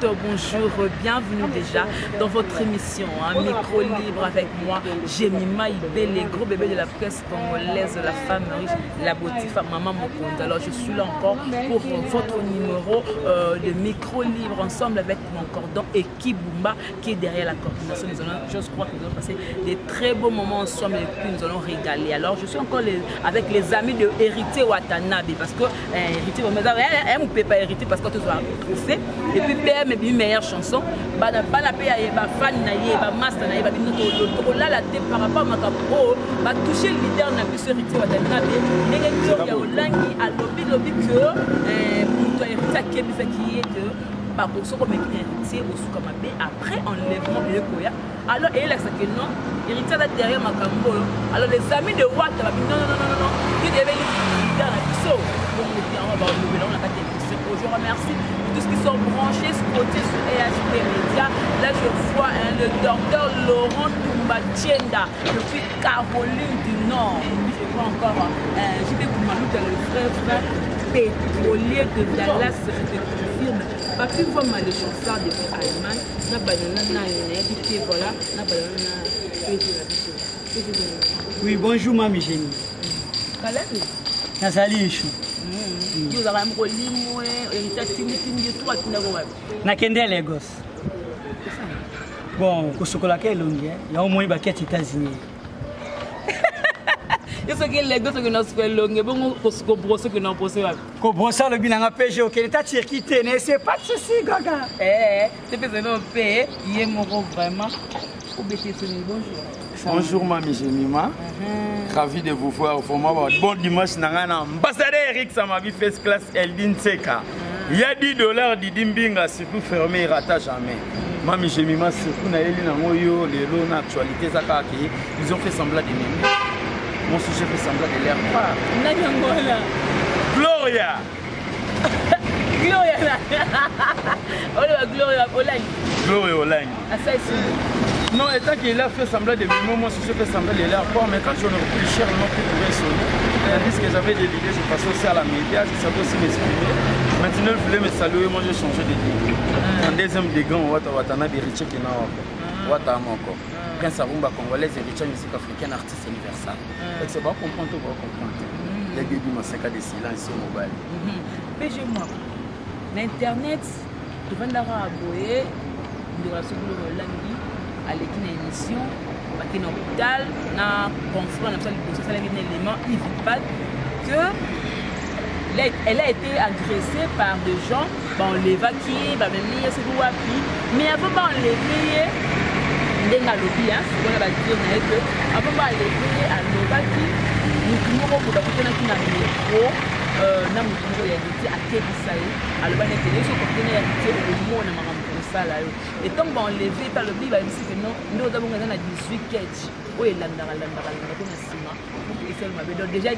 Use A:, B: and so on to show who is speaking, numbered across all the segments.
A: toutes, bonjour, bienvenue déjà dans votre émission hein, Micro Libre avec moi, Jemima Ibé, les gros bébés de la presse congolaise, la femme riche, la beauté femme, maman Mokonde. Alors je suis là encore pour votre numéro euh, de Micro Libre ensemble avec mon cordon et Kibumba qui est derrière la coordination. Nous allons, je crois que nous allons passer des très beaux moments ensemble et puis nous allons régaler. Alors je suis encore avec les amis de Héritier Watanabe parce que eh, Héritier Watanabe, pas héritier parce que tu as trophée et puis PM et meilleure chanson. Bana bana pe ya ba fan na ye ba master na ye ba bino tokolala te par rapport makambo oyo ba toucher leader na biso Héritier Watanabe ndenge Gloria Olangi alobi lobi que eh, moto ya Héritier akebisaki ye que soki omeki na héritier osuka mabe après enlèvement eye koya alors eyelakisa ke non héritier aza derrière makambo oyo alors les amis de wata babi non non non non te deyebeli leader na biso bongo yango balobela ngo na kati ya émission oyo je remercie tous qui sont branchés scotchés sur EHP Media là je vois hein, le docteur Laurent Tumba Tienda depuis Caroline du Nord et puis je vois encore euh, JB Koumalouta le frère frère pétrolier de Dallas je te confirme Papi Voma le chansard depuis Allemagne na banana na nayebi te voilà na banana na pg na biso
B: oui bonjour mami génie
A: kalani
B: nazali ishu
A: mm. ozalaka moko limwe héritier atinditindi to atindako wapi
B: nakende lagos bon kosokolaka elongi eh. yango omoni baketi états-unis
A: yo soki lagos okende osuka elongi bongo kobrose okende obrose wapi
B: kobrose alobi nanga pg okende ta turquie te ne c'est pas de souci gaga
A: eh, te mpe ezali mpe ye moko vraiment obeti esoni bonjour
C: Bonjour Mami Jemima, mm -hmm. ravi de vous voir. Vraiment, bon dimanche nanga ambassadeur Eric Samabi First Class Eldin Seka. Il y a 10 dollars Didi Mbinga surtout fermé il rata jamais. Mami Jemima surtout na yeli nango yo lelo na actualité ça kaka ils ont fait semblant de m'aimer. Mon sujet fait semblant de l'air croire.
A: Nani yango wana?
C: Gloria.
A: Gloria na. Oloba Gloria Olangi.
C: Gloria Olangi.
A: Asalisi
C: Non, étant qu'il a fait semblant de m'aimer, moi je fais semblant de l'air croire, mais quand je n'aurais plus cher, non plus pouvait sonner. Tandis que j'avais des idées, je passais aussi à la média, je savais aussi m'exprimer. Maintenant, il voulait me saluer, moi j'ai changé de degré. En deuxième degré, on va Watanabe Richie Kinawa. Wata moko. Prince Arumba congolaise, héritier musique africaine, artiste universal. Donc c'est pas comprendre, pas comprendre. Les bébés masaka de silence au mobile.
A: PG moi, l'internet, tovandaka boye, ndeko na biso biloko olangi aleki na émission bake na hôpital na confrère na biso ya liboso asalaki na élément ivipat que elle a été agressée par des gens baenlevaki ye bamemi ye soki wapi mais avant baenleve ye ndenge alobi sikoyo badire na ye ke avant baenleve ye alobaki motu moko boye bakutanaki na metro euh, na motu moko ya héritier akebisa ye alobaki ete ye soki okutani ya héritier okomona makambo kosala yo etango baenleve mpe alobi bayebisi ke non nde oza bongo eza na 18 ketch oyo elandaka landaka landaka mpo na nsima esali mabe donc déjà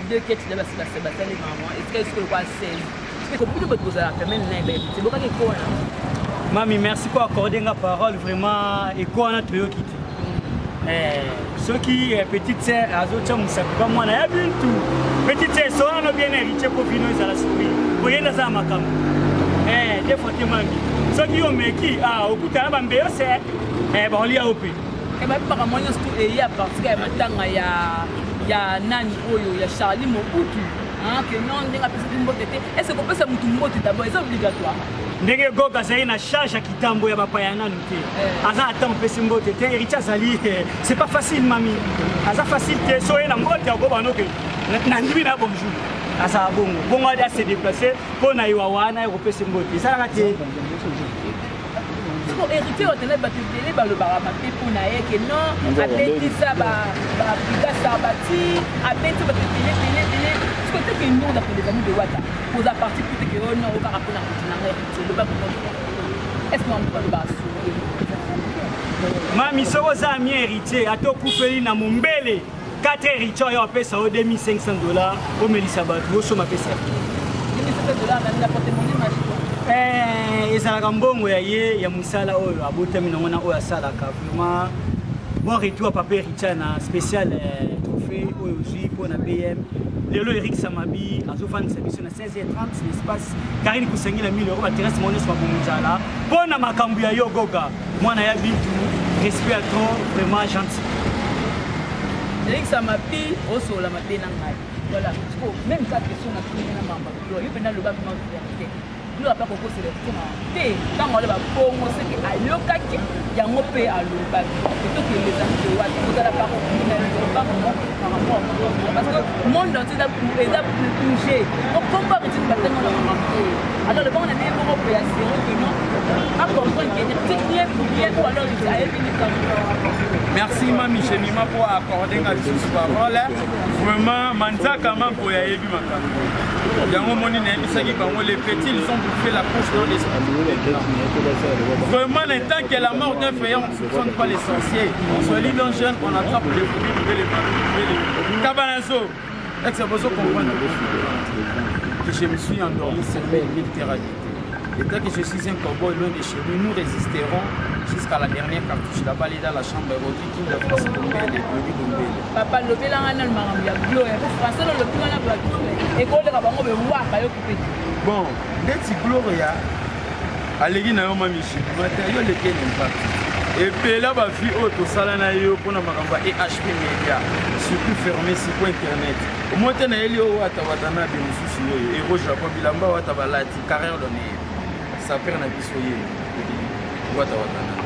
A: deux ketch nde basi basali mama esika esika lokola 16 bino bato bozala pembeni na ye bayebi te bokaki eko wana
B: mami merci mpo accorde nga parole vraiment eko wana toyoki te eh, soki eh, petite sœur azotya mosapi pa mwana ya bintu petite sœur sowana no bien héritier mpo bino ezala soki oyenda aza na makambo eh, de fois te mami soki omeki ah, okutana bambeyo se baolia yo mpe
A: ebabimaka mwa nyonso tu eye a partir ya matanga ya ya nani oyo ya charlie mobutu ke non ndenge apesaki mbote te ese kopesa motu mbote d'abord eza obligatoire
B: ndenge gog azali na charge ya kitambo ya bapaya nanu te eh. aza ata opesi mbote te héritier azali eh, c'est pas facile mami aza facile te so ye na mbote akoba noke nandimi na bonjour azala bongo bongo adi ase déplace mpo na ewa wana ye kopesa mbote esalaka te
A: siko héritier watana bato ebele balobaka mabe mpo na ye ke non abetisa babrigasa bati abeti bato ebele ebele ebele siko te ke non d'après des amis de wata koza parti pute ke oh non okaka mpo na kotina ngai héritier loba est ce que mamutu balobaka solo
B: mami soki oza ami héritier ata okufeli na mombele 4 héritier oyo apesa yo 2500 dollars omelisa bato osomba mpe safi eh, ezalaka mbongo ya ye ya mosala oyo abotami nango na oyo asalaka vraiment bon retour ya papa héritier na spécial eh, trophée oyo ozwi mpo na bm lelo eric samabi azofandisa biso na 16h30 na espace karine kosangila 1000 euro baterrasse moko nyonso babomi nzala Mpo na makambo ya yo Goga, mwana ya Bintu, respect à trop, vraiment gentil.
A: Elekisa mabe, osola mabe na ngai. Voilà, même ça question na tuni na mamba. Yo pena loba vraiment vérité. Gloire apa kokosela motema te ntango aloba bongo seke ayokaki yango mpe alobaki etokende ezali tewati kozala parokina liloba par rapport parce que monde entier eza bouge okomba retiki batango na makambo oyo alors lobango na ndenge moko boye ya sérieux que non acomprendre que tiki ye bien ou alors ayebi likambo.
C: Merci mami Chemima pour accorder nga lisusu parole. Vraiment manzaka mampo ya yebi makambo. Yango moni nayebisaki bango les petits ils ont bouffé la couche dans l'esprit. Vraiment tant que la mort d'un frère on ne soupçonne pas les sorciers. On se lit d'un jeune, on attrape les fourmis, les les Kabanazo. Ex bozo comprendre que je me suis endormi sur militaire. Et tant que je suis un cowboy loin de chez nous, nous résisterons jusqu'à la dernière cartouche. La balle est dans la chambre. Rodrigue Kinda, Francis Dombele, Glody Dombele.
A: Papa, lobelanga nanu makambo ya Gloria. Po français olobi wana bato ekoleka bango be wa bayoki pe te.
C: Bon, ndeti Gloria aleki na yo mami Chimata, yo leki na impact. Ebela ba vie oyo tosala na yo mpona makambo ya EHP Media, surtout fermé siko internet. Omoi te nayeli oyo wata watanabe mosusu oyo Hero Japon bilamba wata balati carrière d'honneur. Saper na biso ye wata watanabe.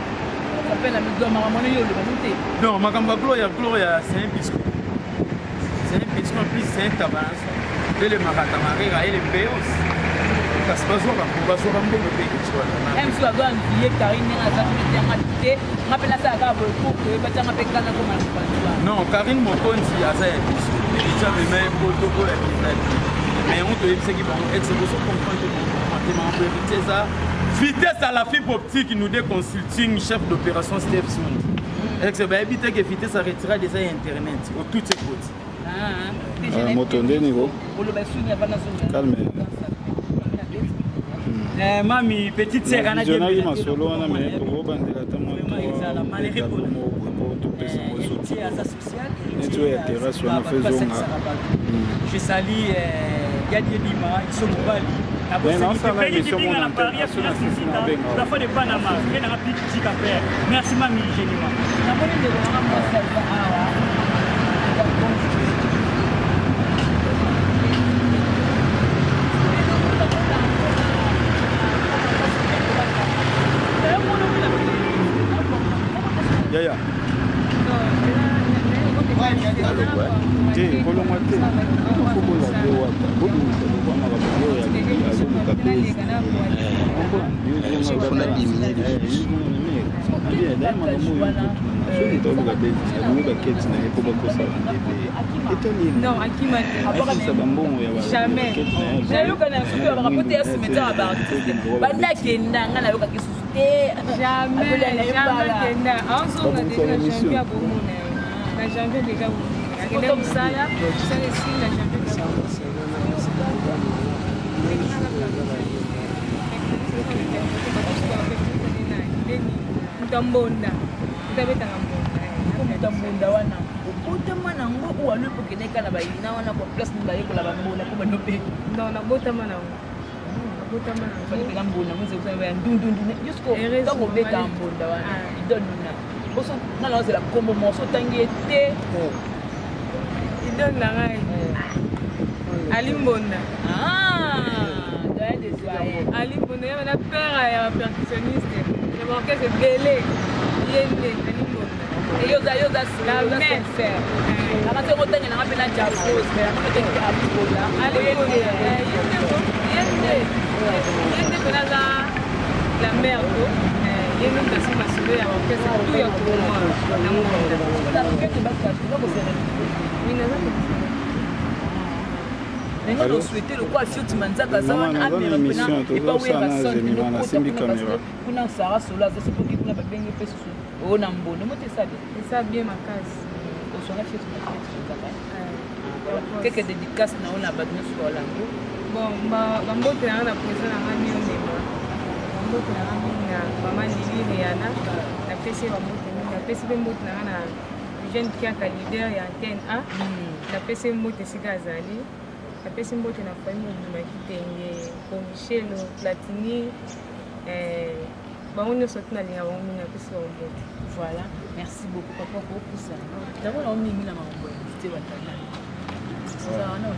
A: Saper na biso makambo wana yo oloba te.
C: Non, makambo ya Gloria, Gloria c'est un biscuit. C'est un biscuit en plus c'est un tabac. Ele makata marera ele mbeos. Kasi bazwaka bazwaka mbongo mpe ekiti wana.
A: Même si bazo envier Karine ndenge aza kuna te yanga te nga mpe nasalaka boye pour que batianga mpe kanda koma na mopanzi wana.
C: Non, Karine Mokonzi aza ya biso. Héritier amema ye poto oyo akendaki. Mais yango toyebisaki bango ex bozo comprendre te comprendre te makambo héritier eza vitesse à la fibre optique nous des consulting chef d'opération Steph Sundi. Ex bayebi te que vitesse a retiré déjà ya internet au tout ekoti.
D: Moto ndeni ko calme.
B: Mami petite sœur ana
D: visionaki masolo wana me tokobandela ata mwa moko po topesa ngo soki neti oyo ya terrasse wana fo ezonga.
B: Je salue Yadi Ebima, Iso Mobali. La fois de Panama, merci mami Genima.
A: Namoni ndeko nanga mwasi aza awa.
D: Yaya te kolongwa te kobola te wata bobimisa lokwa makambo oyo azoluka soki toluka alingi baketi na ye mpo bakosala ndebe etali akisa bambongo ya
A: nayoka na suki ya bakapote ya cimetière ya baartiste bandakenda nga nayokaki susu te.
E: Jamais, jamais kenda. Azonga déjà na janvier akomona ye. Na janvier déjà akende mosala, mosala esili na janvier déjà. Moto ya mbonda, moto abetaka mbonda.
A: Moto ya mbonda wana obotama nango ou alo mpo okendeka na bayina wana kwa place nini bayekola bambonda mpo bando mpe?
E: Non, nabotama nango.
A: Nabotama mbonda ngo ya ndundundu jusqu'au ntango obeta mbonda wana idole nuna boso nga na ozela kombo morso otangi ye te.
E: Idole na ngai Ali Mbonda.
A: Doyen des doyens.
E: Ali Mbonda ye wana père ya bapercussionniste ya baorchestre ebele, ye nde Ali Mbonda.
A: Yo oza sincère nakati yango otangi nanga mpe na Jafos mais yango otangi Ali Mbonda.
E: Ali Mbonda ye nde ye nde ye nde mpena aza la mère ko ye nde moto asimba masolo ya orchestre tout ya Kongo na Mbonda. Oui, naza.
A: Ndenge tosouhaite lokwa Fioti Manzaka aza wana amema mpena epa wera son kuna Sara Solo aza soki kuna babengi mpe susu oyo na mbondo moto esa bien.
E: Esa bien makasi.
A: Osonga Fioti Manzaka keke dédicace na yo na bato nyonso baolango.
E: Bon, bambote nanga na président nanga Mio Ndema, bambote nanga mingi na mama Lili Riana, napesi ye bambote mingi. Napesi mpe mbote nanga na Eugène Kiaka, leader ya Antenne A, napesi ye mbote esika azali. Napesi mbote na famille mobima Kitenge, Michelo Platini. Bango nyonso ti nalinga bango mingi, napesi bango mbote.
A: Voilà, merci beaucoup papa. Kokosana yango na omingi na makambo ya Héritier Watanabe. Ozala wana?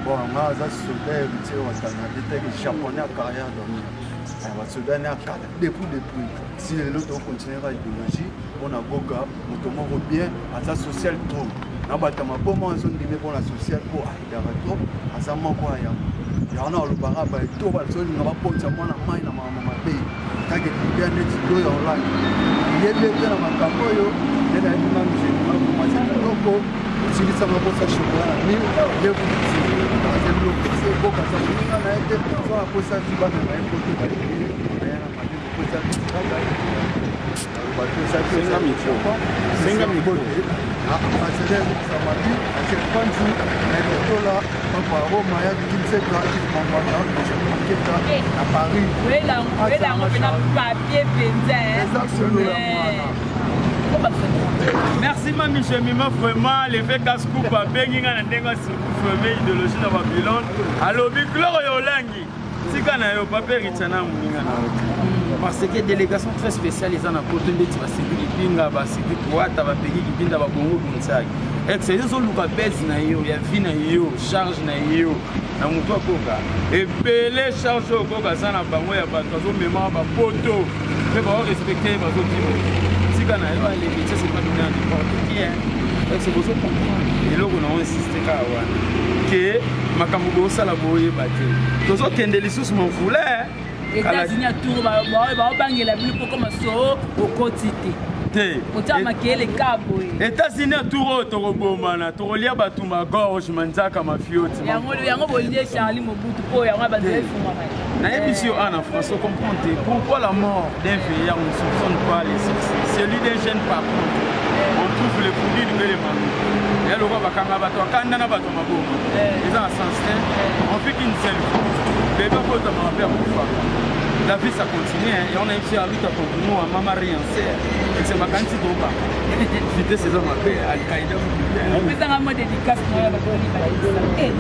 F: Bon, nga aza soldat Héritier Watanabe teke japonais ya carrière d'homme, basoda ne akala depuis si lelo tokontinue ka idéologie mpona Goga. Moto moko bien, aza social trop na bato ya maboma, azondime mpona social mpo aidaka trop. Aza moko ya yango yango na balobaka bato bazolinga baponisa mwana mai na makambo mabe kaka leader neti doya online yebi ete na makambo oyo nde nayebi mamjemakomasa kitoko osilisanga posa chocolat na mire ye kuti aza biloko se boka aza moninga na ye te. So aposa ti bana na ye poto bayebi aya na mabe koposa kaka bato.
D: Senga micro, senga micro.
F: Ambassadeur Samadi Achepanzu na Etola, Papa Roma ya Kinseka Mangwana Maketa na Paris.
A: Oyela yango mpena papier mpenza.
F: Eza solo ya mwana.
C: Merci mami Jemima, vraiment l'effet casse-coupe abengi nga na ndenge surtout vraiment idéologie na Babylone. Alobi Gloire ya olangi tika na yo papa Héritier na moninga na yo parce que délégation très spéciale eza na poto ndeti baseki kipinga, baseki kuata, bapeki kipinda, babongo bonsaki ex ezoluka base na yo ya vie na yo, charge na yo na motu akoka ebele, charge oyo okoka aza na bango ya bato azomemaka bapoto mpe baorespecte ye, bazokima tika na yo. Aleki, c'est pas donné à n'importe qui, hein. Ex bozo comprendre eloko na insiste kaka wana ke makambo bosala boyeba te, tozokende lisusu mofule.
A: États-Unis atour baobangela bino mpo koma so okoti te.
C: Te.
A: Kotia makele ka boye.
C: États-Unis atour oyo tokobomana, tokolia bato magorge, manzaka, mafioti.
A: Yango bolie Charlie Mobutu mpo yango bazali efungwama.
C: Nayebisi yo, ana français comprendre te pourquoi la mort d'un vieillard, on ne soupçonne pas les sorciers, celui d'un jeune par contre on trouve le foudu et le manu ya lokwa bakanga bato akanda na bato maboma eza na sens te. On fait qu'une seule fois, bébé akotamaka mpe akufaka, la vie ça continue, hein. Et on a ici avec continue à mama riancer et c'est makanisi toba vitesse eza mabe alkaïda.
A: Opesanga mwa dédicace na yo bato.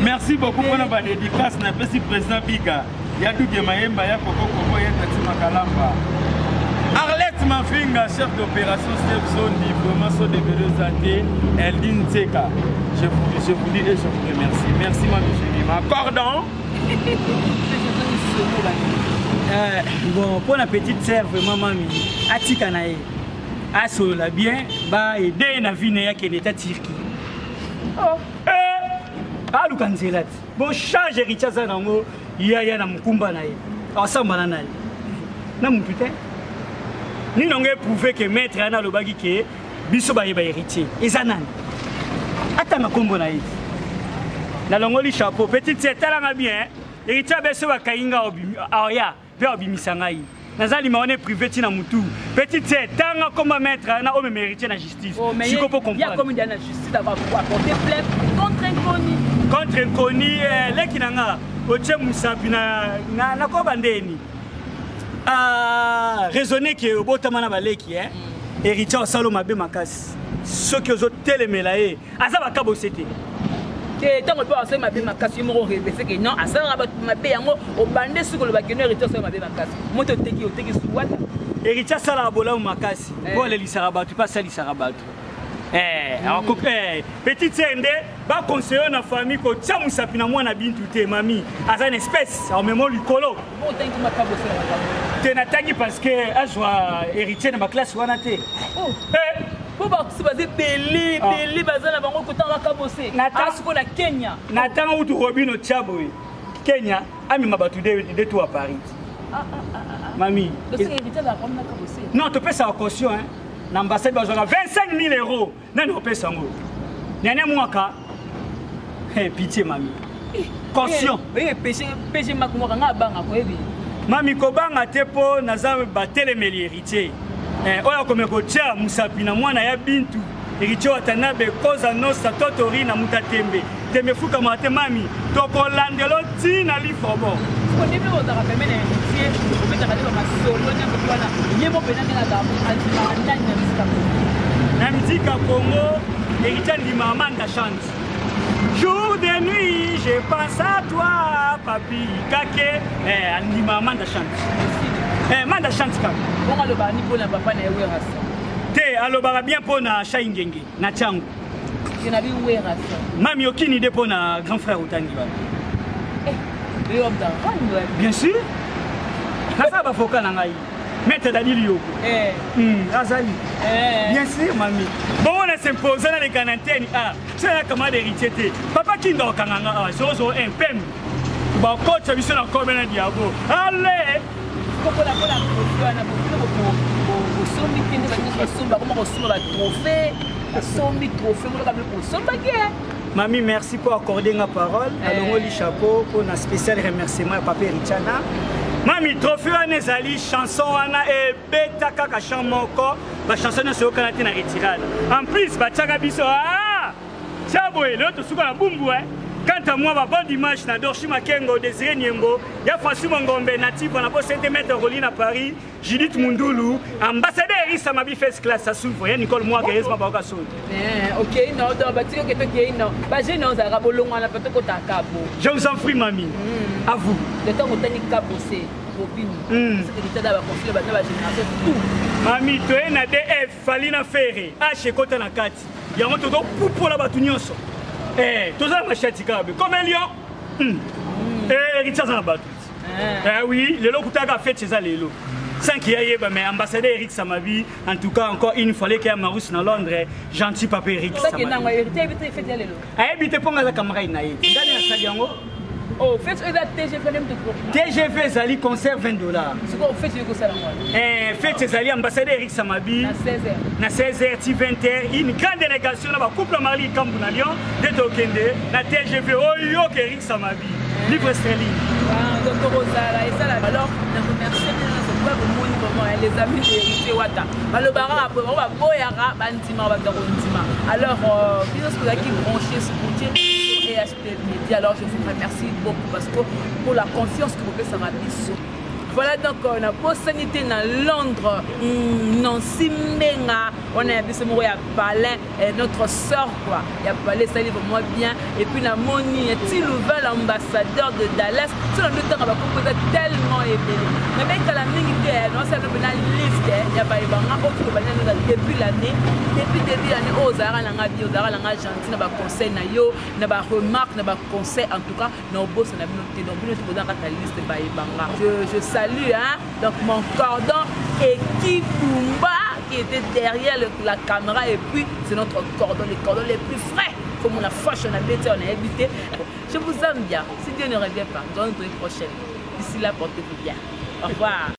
C: Merci beaucoup mpona badédicace. Napesi président Biga ya Duge Mayemba ya Koko Kongo ya Tati Makalamba, Arlette Mafinga, chef d'opération Step Zondi, vraiment so de te Eldin Tseka. Je vous dis et je vous remercie. Merci mami Jemima cordon.
B: Bon, mpo na petite sœur, vraiment mami atika na ye asolola bien, baede ye na vie na ye, akende ta Turquie.
A: Oh.
B: Aluka nzela ti bon charge Héritier aza nango yaya na mokumba na ye, asambana na ye na mutu te. Nini yango eprouve ke maître wana alobaki ke biso bayeba Héritier eza nani? Atanga nkombo na ye te. Nalongoli chapeau. Petite sœur, talanga bien, Héritier abeso bakangi nga aoya mpe abimisa ngai, naza lima wana privé ntina mutu. Petite sœur, tanga komba maître na oyo mema Héritier na justice. Siko mpo comprendre.
A: Comme na justice apporter plainte contre inconnu.
B: Contre inconnu. Leki na nga otie mosapi nakoba ndeni raisonne ke obotama na baleki. Héritier osala mabe makasi soki ozotelemela ye, aza bakabose te.
A: Te, ntango mpe asali mabe makasi, yo moko rebese ke non, asalaka bato mabe yango. Obande soki olobaki no Héritier asali mabe makasi, moto oteki oteki suwata.
B: Héritier asalaka bolamu makasi mpo alelisaka bato mpe asalisaka bato. Petite sœur, nde baconseille na famille kotia mosapi na mwana Bintu te. Mami aza na espèce amemo likolo te. Natangi parce que azwa Héritier na baklasse wana te.
A: Mpo bakusi baza ebele ebele, baza na bango kotanga kabose siko na Kenya.
B: Na ntango utu Robino tia boye Kenya amema bato de to a Paris, mami. Non, topesaka caution na ambassade, bazwaka 25 000 euros. Nani opesa yango? Nani mwaka? Pitié mami, caution.
A: Pg makumwaka nga abanga koyebi.
B: Mami, kobanga te mpo naza batelemeli Héritier oyo akomi kotia mosapi na mwana ya Bintu. Héritier Watanabe koza nosa totori na muta tembe tembe fukamaka te. Mami, tokolandela ntina lifobo.
A: Ndenge ozalaka pembeni na Héritier, obetaka nde bamasolo nyonso wana, ye mo mpena ndenge azala, andimaka nani na misika Kongo?
B: Na mizika Congo, Héritier andimaka Manda Chante. Jour de nuit je pense à toi, papi kake. Andimaka Manda Chante. Eh, manda chante kaka.
A: Bongo alobaka ni mpona papa na ye Werrason.
B: Te alobaka bien mpona Shai Ngenge na Tshangu.
A: Te na bi Werrason.
B: Mami aucune idée mpona grand frère otangi wana.
A: Eh, yo mta
B: Bien sûr. Naza ba vocal na ngai. Maître Dadi Liyoko.
A: Eh.
B: Azali.
A: Eh.
B: Bien sûr, mami. Bongo na s'impose na leka na antenne A. C'est la camarade héritier te. Papa Kinda okanga nga awa 001 pem. Bakotisa biso na kobe na diabo. Allez!
A: Kokola kola trophée wana bokino bosombi te nde bato basomba bakoma kosomba ba trophée basombi trophée moloka biloko bosombaki
B: Mami, merci pour accorder ma parole. Eh. Alongoli chapeau pour un spécial remerciement à Papa Richana. Mami, trophée wana ezali chanson wana ebeta kaka chant moko ba chanson nyonso eyokana te na retirade. En plus batiaka biso ah! Tia boye lelo tosuka na bumbu eh. Quant à moi, ba bon dimanche na Dorchi Makengo, Désiré Niembo, ya François Mongombe, Natif, na Bosente Maître Roli na Paris, Judith Mundulu, ambassadeur Erisa Mabi First Class, ça s'ouvre, ya Nicole Mwaka, Yesma Baoka Soul.
A: Eh, ok, non, donc, bah, tu sais que tu non. Bah, j'ai non, ça bolongo na pato kota kabo.
B: Je vous en prie, mamie. À vous.
A: De temps au tani kabo, c'est Robin. C'est que tu as ba conflit ba na génération tout.
B: Mamie, tu es na DF, Falina Ferre, H ekota na kati. Yango tozo pupola bato nyonso. Eh, toza na machette kabe. Comme un lion. Eh, Richard na bato. Eh oui, lelo kutaka fête chez lelo. Sans qu'il y ait, mais ambassadeur Eric Samabi, en tout cas, encore une fois, qu'il y a Marous dans Londres, gentil papa Eric Samabi. Ayebi te mpo nga aza camarade na ye. Ndani na sali yango.
A: Oh, fête eza TGV nde moto
B: TGV ezali concert 20 $.
A: Sikoyo fête oyo kosala ngo.
B: Eh, fête ezali ambassadeur Eric Samabi.
A: Na 16h.
B: Na 16h ti 20h, une grande délégation na ba couple Marley Kambu na Lyon, nde tokende na TGV oyo ke Eric Samabi. Livre sterling.
A: Ah, donc tokozala esala alors na remercier bino nyonso mpo bomoni vraiment les amis de Héritier Wata balobaka après bango baboyaka bandimaka bato ya kondima alors bino nyonso bozalaki branché scotché sur EHP Media. Alors je vous remercie beaucoup parce que pour la confiance que bopesaka biso. Voilà donc on a bosani te na Londres, Nancy Mbenga, on a biso moko ya palais, notre sœur quoi. Ya palais ça vraiment bien et puis na moni Tilouva l'ambassadeur de Dallas, sur le temps ba kompoza tellement ebele. Mais ben kala mingi te non ça na liste ya ba ebanga oyo ba nana depuis l'année, depuis début l'année oyo ozalaka na nga bio, ozalaka na nga gentil na ba conseil na yo, na ba remarque, na ba conseil en tout cas na obosa na bino te. Donc bino boza kaka liste ba ebanga. Je salue hein donc mon cordon Ekibumba qui était derrière la caméra et puis c'est notre cordon, les cordons les plus frais comme on a fashion a bêté, on a évité. Je vous aime bien. Si Dieu ne revient pas, nous allons nous retrouver prochaine. D'ici là, portez-vous bien. Au revoir.